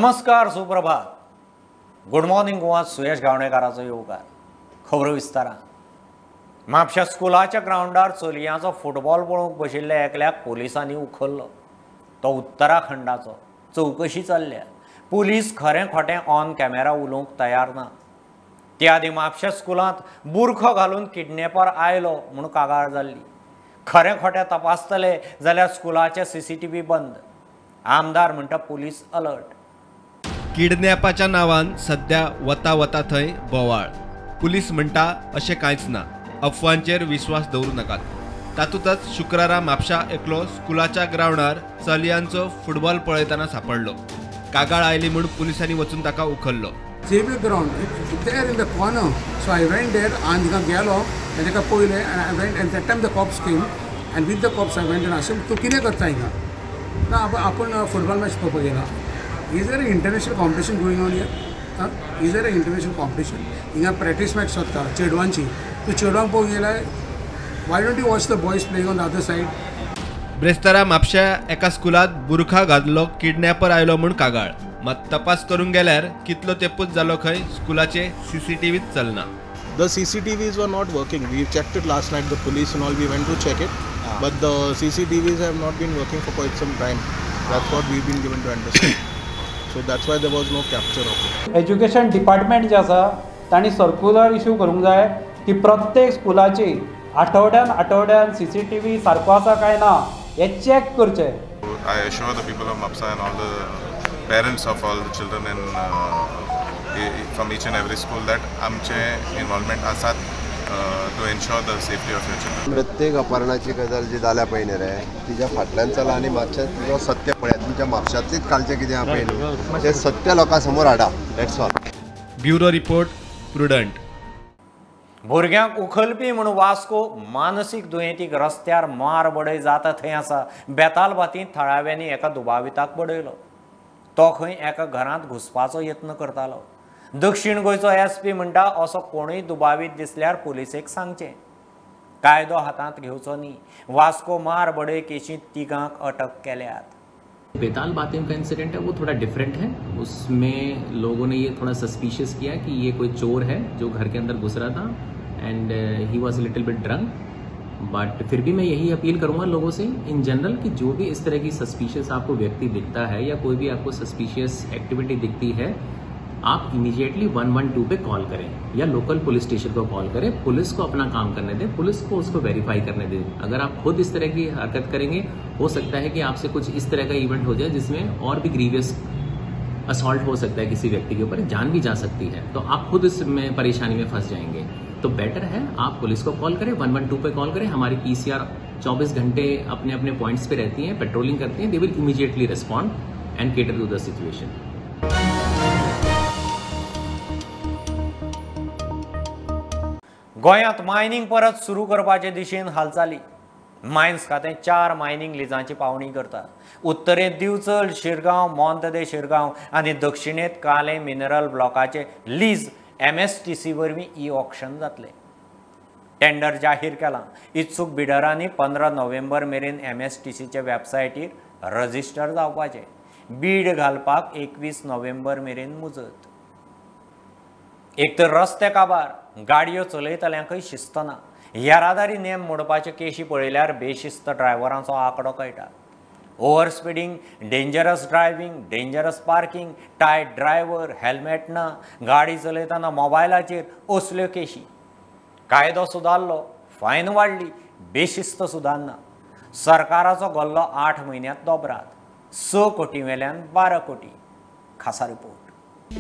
नमस्कार, सुप्रभात, good morning Goa. सुयश गावणेकाराचो येवकार. खबरो विस्तारान. म्हापशा स्कुलाच्या ग्रावंडार चलयांचो फुटबॉल पळोवंक बशिल्ल्या एकल्याक पोलिसांनी उखल्लो. तो उत्तराखंडाचो. चवकशी चल्ल्या. पुलीस खरें खोटें ऑन कॅमेरा उलोवंक तयार ना. त्या आदी म्हापशा स्कुलांत बुरखो घालून किडनॅपर आयलो म्हूण कागाळ जाल्ली. खरें खोटें तपासतले जाल्यार स्कुलाचे सीसीटीव्ही बंद. आमदार म्हणटा पुलीस अलर्ट. किडनॅपाच्या नांवान सध्या वता वता थंय बोवाळ. पुलीस म्हणटा अशें कांयच ना, अफवांचेर विश्वास दवरूं नाकात. तातूंतच शुक्रारा म्हापशा एकलो स्कुलाच्या ग्रावंडार चलयांचो फुटबॉल पळयतना सांपडलो. कागाळ आयली म्हूण पुलिसांनी वचून ताका उखल्लो. Xavier ground there in the corner. So I went there आनी थिंगा गेलो आनी ताका पळयलें आनी I went and that time the cops came and with the cops I went and asked तूं कितें करता हिंगा? ना आपूण फुटबॉल मॅच पळोवपाक गेला. Is there an international competition going on here? Is there an international competition? हिंगा practice match चलता चेडवांची. तूं चेडवांक पळोवंक गेल्यार why don't you watch the boys playing on the other side? ब्रेस्तारा म्हापश्या एका स्कुलांत बुरखा घातलो किडनॅपर आयलो म्हूण कागाळ. मात तपास करूंक गेल्यार कितलो तेंपूच जालो खंय स्कुलाचे सीसीटीव्हीच चलना. The CCTVs were not working. We checked it last night, the police and all, we went to check it. But the CCTVs have not been working for quite some time. That's what we've been given to understand. So that's why there was no capture of it. Education department जे आसा तांणी circular issue करूंक जाय की प्रत्येक स्कुलाची आठवड्यान आठवड्यान CCTV सारको आसा काय ना हे चॅक करचें. I assure the people of Mapsa and all the parents of all the children in from each and every school that आमचे involvement आसात to ensure the safety of your children. प्रत्येक अपहरणाची गजाल जी जाल्या पळय न्ही रे, तिच्या फाटल्यान चला आनी मातशें तुजो सत्य पळयात. तुमच्या म्हापशांतलीच कालचें कितें आहा पळय न्हू तें सत्य लोकां समोर हाडा. That's all. Bureau report, Prudent. भुरग्यांक उखलपी म्हूण वास्को मानसीक दुयेंतीक रस्त्यार मार बडय जाता थंय आसा. बेतालभातींत थळाव्यांनी एका दुबाविताक बडयलो. तो खंय एका घरांत घुसपाचो यत्न करतालो. दक्षिण गोंयचो एसपी म्हणटा असो कोणूय दुबावीत दिसल्यार पुलिसेक सांगचें. कायदो हातांत घेवचो न्ही. वास्को मार बडय केशींत तिगांक अटक केल्यात. बेताल बातिम का इंसिडेंट है वो थोड़ा डिफरेंट है. उसमें लोगों ने ये थोड़ा सस्पिशियस किया कि ये कोई चोर है जो घर के अंदर घुस रहा था and he was little bit drunk. But फिर भी मैं यही अपील करूंगा लोगों से इन जनरल कि जो भी इस तरह की सस्पिशियस आपको व्यक्ति दिखता है या कोई भी आपको सस्पिशियस एक्टिविटी दिखती है, आप इमीडिएटली 112 पे कॉल करें या लोकल पुलिस स्टेशन को कॉल करें. पुलिस को अपना काम करने दें, पुलिस को उसको वेरीफाई करने दें. अगर आप खुद इस तरह की हरकत करेंगे हो सकता है कि आपसे कुछ इस तरह का इवेंट हो जाए जिसमें और भी ग्रीवियस असॉल्ट हो सकता है किसी व्यक्ति के ऊपर, जान भी जा सकती है. तो आप खुद इसमें परेशानी में फंस जाएंगे. तो बेटर है आप पुलिस को कॉल करें, 112 पे कॉल करें. हमारी PCR 24 घंटे अपने अपने पॉइंट्स पे रहती हैं, पेट्रोलिंग करती हैं. They will immediately respond and cater to the situation. गोंयांत मायनिंग परत सुरू करपाचे दिशेन हालचाली. मायन्स खातें 4 मायनिंग लिजांची पावणी करता. उत्तरेंत दिवचल, शिरगांव, मोंत दे शिरगांव आनी दक्षिणेंत कालें मिनरल ब्लॉकाचे लीज MSTC वरवीं ई ऑक्शन जातलें. टेंडर जाहीर केलां. इत्सूक बिडरांनी 15 नोव्हेंबर मेरेन MSTCचे वेबसायटीर रजिस्टर जावपाचें. बीड घालपाक 21 नोव्हेंबर मेरेन मुजत. एक तर रस्ते काबार, गाडयो चलयतल्यांकय शिस्त ना. येरादारी नेम मोडपाचे केशी पळयल्यार बेशिस्त ड्रायव्हरांचो आंकडो कळटा. Over speeding, dangerous driving, dangerous parking, tight driver, helmet ना, गाडी चलयतना मोबायलाचेर, असल्यो केशी. कायदो सुदारलो, फायन वाडली, बेशिस्त सुदारना. सरकाराचो गल्लो 8 म्हयन्यांत दोबरात. 6 कोटी वेल्यान 12 कोटी. खासा रिपोर्ट.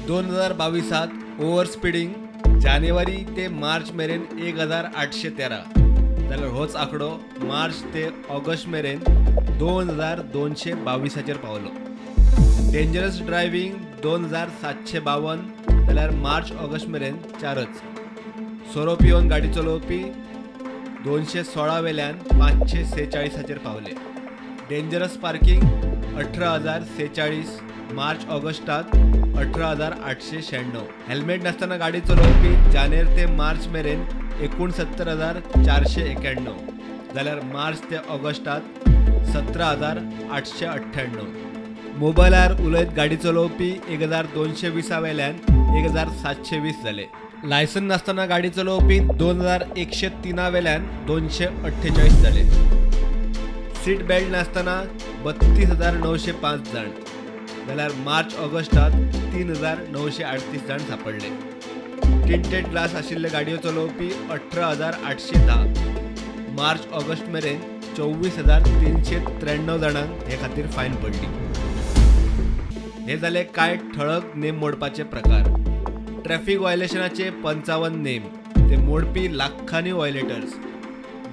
2022 ओव्हर स्पीडिंग जानेवारी ते मार्च मेरेन 1813, जाल्यार होच आंकडो मार्च ते ऑगस्ट मेरेन 2222 पावलो. डेंजरस ड्रायव्हिंग 2752, जाल्यार मार्च ऑगस्ट मेरेन 4च. सोरो पिवन गाडी चलोवपी 216 वेल्यान 546 पावले. डेंजरस पार्किंग 18046, मार्च ऑगस्टात 18896. हेल्मेट नासतना गाडी चलोवपी जानेर ते मार्च मेरेन 69491, जाल्यार मार्च ते ऑगस्टात 17898. मोबायलार उलयत गाडी चलोवपी 1220 वेल्यान 1720 जाले. लायसन नासतना गाडी चलोवपी 2103 वेल्यान 248 जाले. सीट बेल्ट नासतना 32,905 जाण जाल्यार मार्च ऑगस्टात 3,938 जाण सापडले. टिंटेड ग्लास आशिल्ले गाडयो चलोवपी 18,810. मार्च ऑगस्ट मेरेन 24,393 जाणांक हे खातीर फायन पडली. हे जाले कांय ठळक नेम मोडपाचे प्रकार. ट्रॅफिक व्हायलेशनाचे 55 नेम, ते मोडपी लाखांनी व्हायलेटर्स.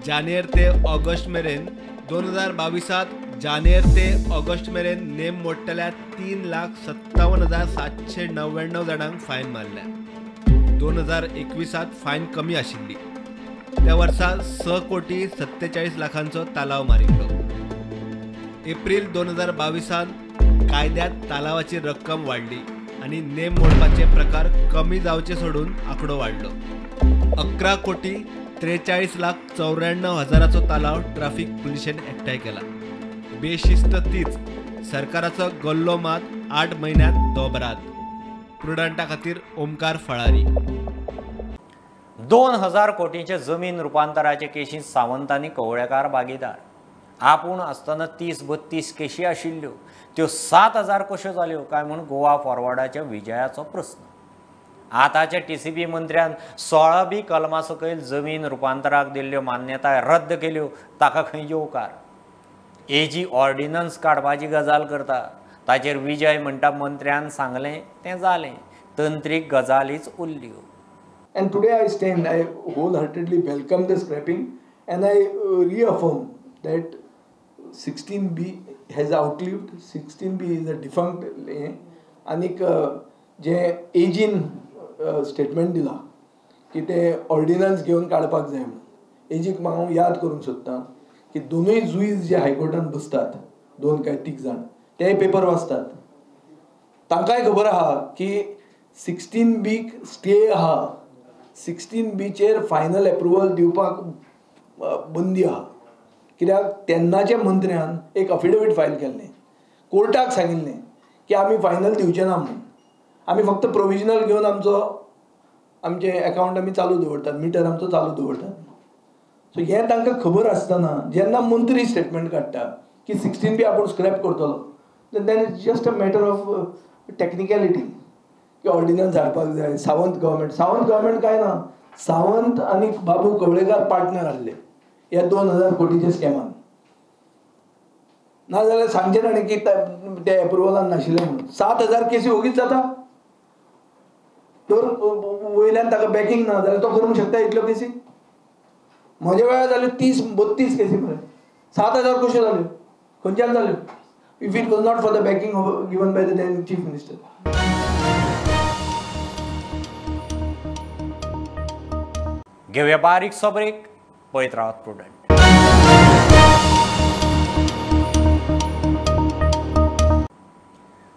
जानेर ते ऑगस्ट मेरेन 2022 जानेर ते ऑगस्ट मेरेन नेम मोडटल्या 3,57,799 जाणांक फायन मारल्या. 2021 फायन कमी आशिल्ली. त्या वर्सा 6,47,00,000 तालाव मारिल्लो. एप्रील 2022 कायद्यात तालावाची रक्कम वाडली आनी नेम मोडपाचे प्रकार कमी जावचे सोडून आंकडो वाडलो. 11,43,94,000 तालाव ट्राफिक पुलिशेन एकठांय केला. बेशिस्त तीच, सरकाराचो गल्लो मात 8 म्हयन्यांत दोबरात. प्रुडंटा खातीर ओमकार फळारी. 2000 कोटींचे जमीन रुपांतराचे केशींत सावंतांनी कवळेकार भागीदार. आपूण आसतना 30-32 केशी आशिल्ल्यो त्यो 7000 कश्यो जाल्यो काय म्हूण गोवा फॉरवर्डाच्या विजयाचो प्रस्न. आतांच्या TCP मंत्र्यान 16 बी कलमा सकयल जमीन रुपांतराक दिल्ल्यो मान्यताय रद्द केल्यो, ताका खंय येवकार. एजी ऑर्डिनन्स काडपाची गजाल करता, ताचेर विजय म्हणटा मंत्र्यान सांगलें तें जालें, तंत्रीक गजालीच उरल्यो. And today I stand, I wholeheartedly welcome the scrapping and I reaffirm that 16B has outlived, 16B is a defunct. आनीक जे एजीन स्टेटमेंट दिला की ते ऑर्डिनन्स घेवन काडपाक जाय म्हणून, एजीक हांव याद करूंक सोदता की दोनूय जुईज जे हायकोर्टान बसतात, 2 काय 3 जाण, तेय पेपर वाचतात. तांकांय खबर आहा की 16Bक स्टे आहा, 16Bचेर फायनल एप्रुवल दिवपाक बंदी आहा. कित्याक तेन्नाच्या मंत्र्यान एक अफिडेवीट फायल केल्लें, कोर्टाक सांगिल्लें की आमी फायनल दिवचे ना म्हणून, आमी फक्त प्रोविजनल घेवन आमचो आमचें एकावंट आमी चालू दवरतात, मिटर आमचो चालू दवरतात. सो हें तांकां खबर आसतना जेन्ना मंत्री स्टेटमेंट काडटा की 16B आपूण स्क्रॅप करतलो, then it's just a matter of technicality की ऑर्डिनन्स हाडपाक जाय. सावंत गव्हर्मेंट, सावंत गव्हर्मेंट काय ना, सावंत आनी बाबू कवळेकार पार्टनर आसले ह्या 2000 कोटीच्या स्कॅमान. नाजाल्यार सांगचें ताणें की ते एप्रुवलान नाशिल्लें म्हणून. 7000 केसी ओगीच जाता, तर वयल्यान ताका बॅकिंग ना जाल्यार तो करूंक शकता इतल्यो केसी. म्हज्या वेळार जाल्यो 30-32 केसी मरे, 7000 कश्यो जाल्यो, खंयच्यान जाल्यो? If it was not for the backing given by the then chief minister. घेवया बारीकसो ब्रेक, पळयत रावात प्रुडंट.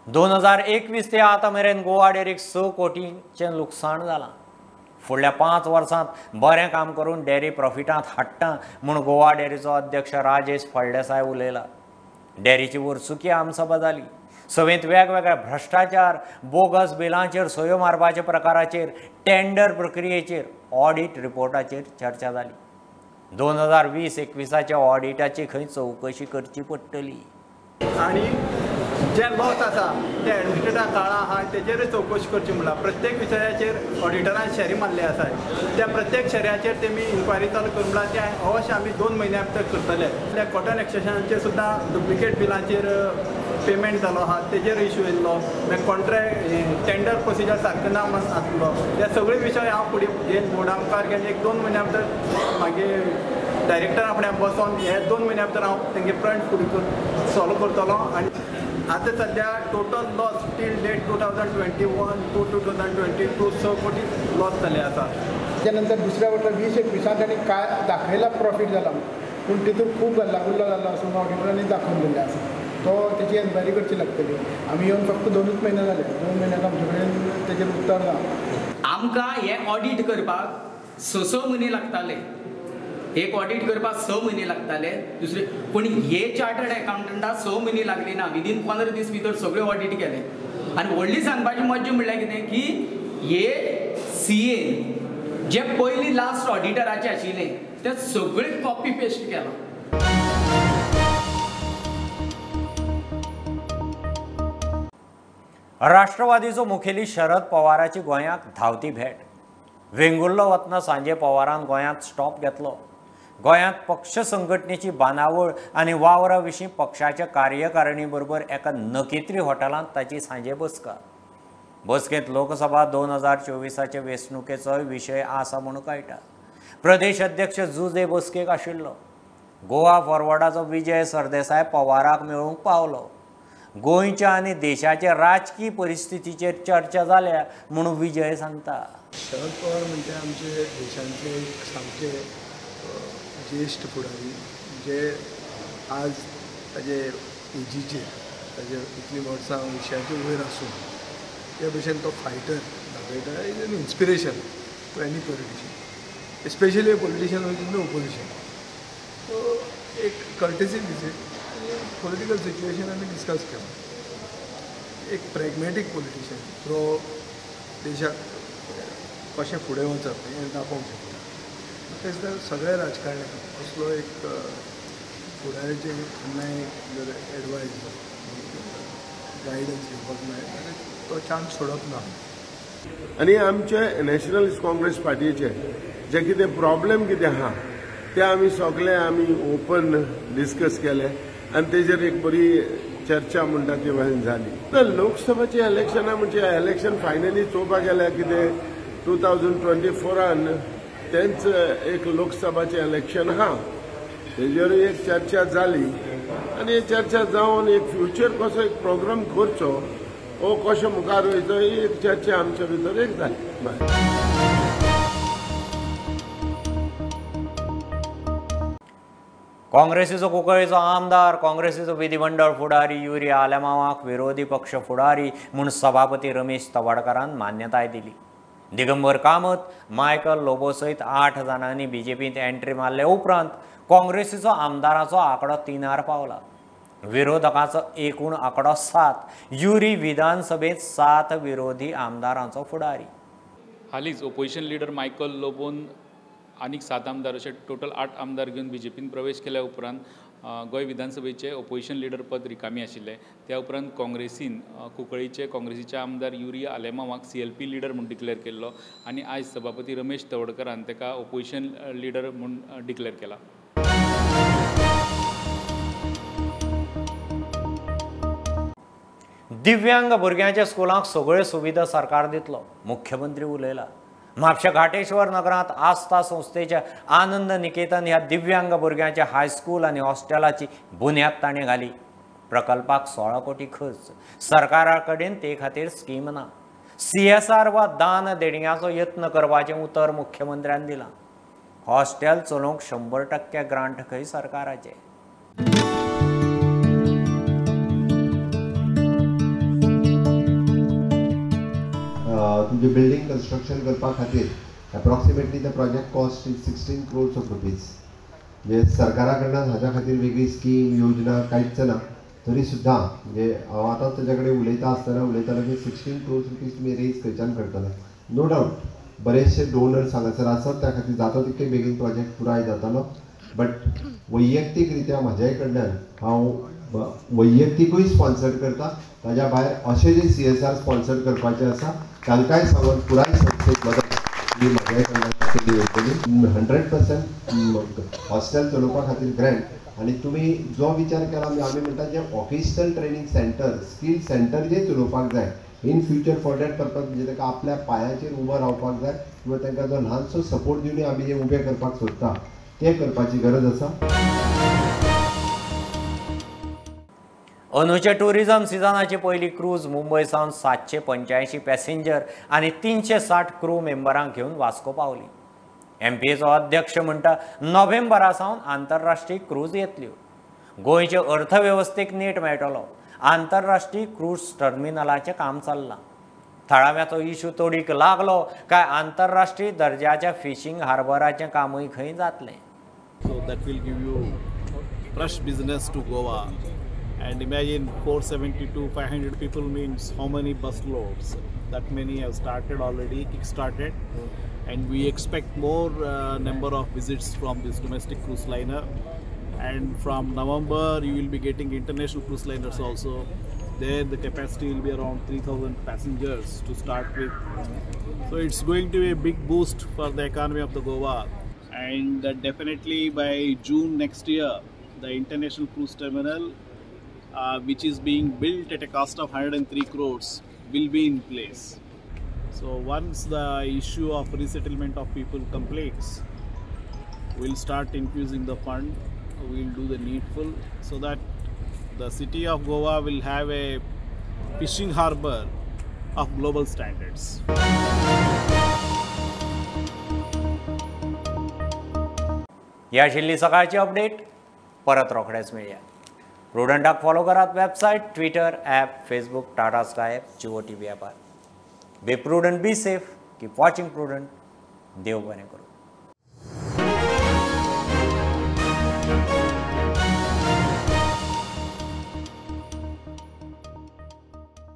2021 ते आतां मेरेन गोवा डेअरीक 6 कोटींचें लुकसाण जालां. फुडल्या 5 वर्सांत बरें काम करून डेअरी प्रॉफिटांत हाडटा म्हूण गोवा डेअरीचो अध्यक्ष राजेश फळदेसाय उलयला. डेअरीची वर्सुकी आमसभा जाली. सभेंत वेगवेगळ्या भ्रश्टाचार, बोगस बिलांचेर सयो मारपाच्या प्रकाराचेर, टेंडर प्रक्रियेचेर, ऑडिट रिपोर्टाचेर चर्चा जाली. 2020-21 ऑडिटाची खंय चवकशी करची पडटली. आनी जे लॉस आसा ते एडमिनिस्ट्रेटा काळा आहा तेजेरूय चवकशी करची म्हणला. प्रत्येक विशयाचेर ऑडिटरान शेरी मारले आसा, त्या प्रत्येक शेऱ्याचेर तेमी इन्क्वायरी चालू करूं म्हणला. ते अवश्य आमी 2 म्हयन्या भितर करतले. त्या कॉटन एक्सटेशनाचेर सुद्दां डुप्लिकेट बिलांचेर पेमेंट जालो आहा तेजेर इशू येयल्लो, मागीर कॉन्ट्रॅक्ट टेंडर प्रोसिजर सारको ना म्हणून आसलो. हे सगळे विशय हांव फुडें घेवन बोर्डा मुखार घेवन 1-2 म्हयन्या भितर मागीर डायरेक्टर आपल्या बसोन हे 2 म्हयन्या भितर हांव तेंगे प्रण फुडें सॉल्व करतलो. आनी आतां सद्या total loss till date 2021 to 2022 6 कोटी लॉस जाल्ले आसा. त्यानंतर दुसऱ्या वर्सा 20-21 तांणी काय दाखयला प्रॉफीट जाला, पूण तितून खूब गल्लागुल्लो जाल्लो आसून ऑडिटरांनी दाखोवन दिल्लें आसा. तो तेची एन्क्वायरी करची लागतली. आमी येवन फक्त 2च म्हयने जाले, 2 म्हयन्याक आमचे कडेन तेजेर उत्तर ना. आमकां हें ऑडीट करपाक 6-6 म्हयने लागताले. एक ऑडिट करपाक 6 म्हयने लागताले, दुसरे पूण हे चार्टर्ड अकाउंटंटाक 6 म्हयने लागली ना, विदीन 15 दीस भितर सगळे ऑडिट केले. आनी व्हडली सांगपाची मज्जा म्हणल्यार कितें की हे सी एन जे पयलीं लास्ट ऑडिटराचे आशिल्ले ते सगळे कॉपी पेस्ट केला. राष्ट्रवादीचो मुखेली शरद पवाराची गोंयाक धांवती भेट. वेंगुर्लो वतना सांजे पवारान गोंयांत स्टॉप घेतलो. गोंयांत पक्ष संघटनेची बांदावळ आनी वावरा विशीं पक्षाच्या कार्यकारिणी बरोबर एका नकेत्री हॉटेलांत ताची सांजे बसका. बसकेंत लोकसभा 2024 वेंचणुकेचोय विशय आसा म्हूण कळटा. प्रदेश अध्यक्ष जुजे बसकेक आशिल्लो. गोवा फॉरवर्डाचो विजय सरदेसाय पवाराक मेळूंक पावलो. गोंयच्या आनी देशाच्या राजकीय परिस्थितीचेर चर्चा जाल्या म्हणून विजय सांगता. शरद पवार म्हणजे आमचे देशांतले एक सामके ज्येश्ठ फुडारी, जे आज ताजे एजीचेर ताजे इतलीं वर्सां 80च्या वयर आसून त्या भशेन तो फायटर दाखयता. Is an inspiration to any politician, especially a politician in the opposition. So एक कर्टेसी विजीट, पॉलिटिकल सिच्युएशन आमी डिस्कस केला. एक प्रॅग्मॅटीक पॉलिटिशियन जो देशाक कशें फुडें वचप हें दाखोवंक शकता. म्हाका दिसता सगळ्या राजकारण्यांक असलो एक फुडाराचेर केन्नाय जर एडवायस गायडन्स घेवपाक मेळ्ळें जाल्यार तो चान्स सोडप ना. आनी आमचे नॅशनलिस्ट काँग्रेस पार्टीचे जे कितें प्रॉब्लेम कितें आहा ते आमी सगळे आमी ओपन डिस्कस केले आनी तेजेर एक बरी चर्चा म्हणटा ती जाली. लोकसभेचे इलेक्शना म्हणजे इलेक्शन फायनली चोवपाक गेल्यार कितें 2024 तेंच एक लोकसभाचें इलेक्शन आहा, तेजेर एक चर्चा जाली आनी चर्चा जावन एक फ्युचर कसो एक प्रोग्राम करचो वो कसो मुखार वयचो ही एक चर्चा आमच्या भितर एक जाली. काँग्रेसीचो कुंकळीचो आमदार, काँग्रेसीचो विधिमंडळ फुडारी युरी आलेमावाक विरोधी पक्ष फुडारी म्हूण सभापती रमेश तवडकारान मान्यताय दिली. दिगंबर कामत, मायकल लोबो सयत 8 जाणांनी बीजेपींत एंट्री मारले उपरांत काँग्रेसीचो आमदाराचो आंकडो 3 पावला. विरोधकांचो एकूण आंकडो 7. युरी विधानसभेत 7 विरोधी आमदारांचो फुडारी. हालींच ओपोजिशन लिडर मायकल लोबोन आनीक 7 आमदार अशे टोटल 8 आमदार घेवन बीजेपीन प्रवेश केल्या उपरांत गोंय विधानसभेचे ओपोजिशन लिडर पद रिकामी आशिल्लें. त्या उपरांत काँग्रेसीन कुंकळीचे काँग्रेसीचे आमदार युरी आलेमावाक CLP leader म्हूण डिक्लेअर केल्लो आनी आयज सभापती रमेश तवडकरान ताका ओपोजिशन लिडर म्हूण डिक्लेअर केला. दिव्यांग भुरग्यांच्या स्कुलांक सगळ्यो सुविधा सरकार दितलो, मुख्यमंत्री उलयला. म्हापशा घाटेश्वर नगरांत आस्था संस्थेच्या आनंद निकेतन ह्या दिव्यांग भुरग्यांच्या हायस्कूल आनी हॉस्टेलाची बुन्याद ताणें घाली. प्रकल्पाक 16 कोटी खर्च. सरकारा कडेन ते खातीर स्कीम ना. CSR वा दान देणग्याचो यत्न करपाचें उतर मुख्यमंत्र्यान दिलां. हॉस्टेल चलोवंक 100% ग्रांट खंय सरकाराचें. तुमचे बिल्डींग कन्स्ट्रक्शन करपा खातीर approximately the project cost is 16 crores of rupees. म्हणजे सरकारा कडल्यान हाज्या खातीर वेगळी स्कीम योजना कांयच ना, तरी सुद्दां म्हणजे हांव आतां ताच्या कडेन उलयता आसतना उलयतालो की 16 crores rupees तुमी रेज खंयच्यान करतले. नो डावट बरेचशे डोनर्स हांगासर आसात, त्या खातीर जाता तितके बेगीन प्रोजेक्ट पुराय जातालो. बट वैयक्तीक रित्या म्हाज्याय कडल्यान हांव वैयक्तिकूय स्पॉन्सर करता, ताज्या भायर अशें जे CSR sponsor करपाचें आसा तांकांय सांगून पुराय संस्थेक मदत ही म्हाज्याय कडल्यान केली वयतली. 100% हॉस्टेल चलोवपा खातीर ग्रँट. आनी तुमी जो विचार केला आमी म्हणटा जें vocational training centre, skill centre जें चलोवपाक जाय in future for that purpose, म्हणजे ताका आपल्या पांयाचेर उबो रावपाक जाय किंवा तांकां जो ल्हानसो सपोर्ट दिवन आमी जें उबें करपाक सोदता तें करपाची गरज आसा. अंदूच्या टुरिझम सिजनाची पयली क्रूज मुंबय सावन 785 पॅसेंजर आनी 360 क्रू मेंबरांक घेवन वास्को पावली. MPAचो अध्यक्ष म्हणटा नोव्हेंबरा सावन आंतरराष्ट्रीय क्रूज येतल्यो. गोंयचे अर्थवेवस्थेक नेट मेळटलो. आंतरराष्ट्रीय क्रूज टर्मिनलाचें काम चल्लां. थळाव्याचो इशू तोडीक लागलो काय आंतरराष्ट्रीय दर्जाच्या फिशींग हार्बराचें कामूय खंय जातलें. that will give you fresh business to Goa. And imagine 470 to 500 people means how many bus loads? That many have started already, kick-started. And we expect more number of visits from this domestic cruise liner. And from November, you will be getting international cruise liners also. There the capacity will be around 3,000 passengers to start with. So it's going to be a big boost for the economy of the Goa. And definitely by June next year, the international cruise terminal, which is being built at a cost of 103 crores, will be in place. So once the issue of resettlement of people completes, we'll start infusing the fund, we'll do the needful so that the city of Goa will have a fishing harbor of global standards. ही आशिल्ली सकाळची update. परत रोखडेच मेळया. प्रुडंटाक follow करात website, Twitter, app, Facebook, Tata Sky app, Jio TV ॲपार. Be prudent, be safe, keep watching Prudent. देव बरें करूं.